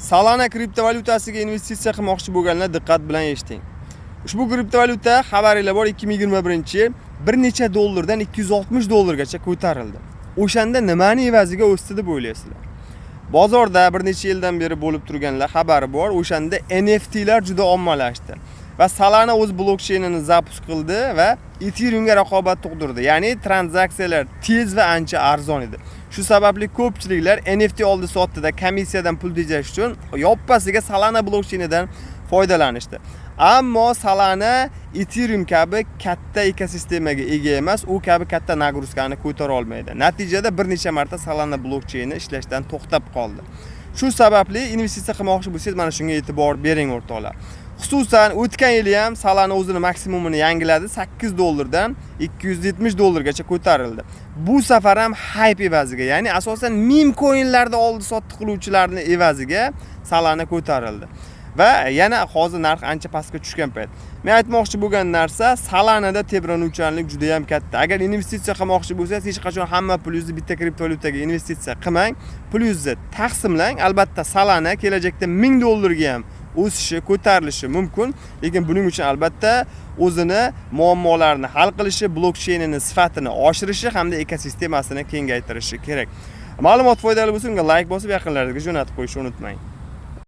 Solana kriptovalyutasiga investitsiya qilmoqchi bo'lganlar, diqqat bilan eshiting. Ushbu kriptovalyuta, xabaringlar bor, 2021-yil bir necha dollardan 260 dollargacha ko'tarildi. O'shanda nimani evaziga o'sdi deb o'ylaysizlar? Bozorda bir necha yildan beri bo'lib turganlar xabari bor, o'shanda NFTlar juda ommalashdi va Solana o'z blokcheynini запуск qildi va Ethereumga raqobat tug'dirdi. Ya'ni tranzaksiyalar tez va ancha arzon edi. Shu sababli ko'pchiliklar NFT oldi sotdida komissiyadan pul tejash uchun yoppasiga Solana blokcheynidan foydalanishdi. Ammo Solana Ethereum kabi katta ekosistemaga ega emas, u kabi katta нагрузка ni ko'tara olmaydi. Natijada bir necha marta Solana blokcheyni ishlashdan to'xtab qoldi. Shu sababli investitsiya qilmoqchi bo'lsangiz, mana shunga e'tibor bering, o'rtoqlar. Xususan, o'tgan yili ham Solana o'zini maksimumini yangiladi, 8 dollardan 270 dollargacha ko'tarildi. Bu safar ham хайп evaziga, ya'ni asosan meme coinlarda oldi sotdi qiluvchilarni evaziga Solana ko'tarildi. Va yana hozir narx ancha pastga tushgan payt. Men aytmoqchi bo'lgan narsa, Solanada tebranuvchanlik juda ham katta. Agar investitsiya qilmoqchi bo'lsangiz, hech qachon hamma pulingizni bitta kriptovalyutaga investitsiya qilmang. Pulingizni taqsimlang. Albatta, Solana kelajakda 1000 dollarga ham o'sishi, ko'tarilishi mumkin, lekin buning uchun albatta o'zini muammolarini hal qilishi, blokcheynini sifatini oshirishi hamda ekosistemasini kengaytirishi kerak. Ma'lumot foydali bo'lsa, unga layk bosib, yaqinlaringizga jo'natib qo'yishni unutmang.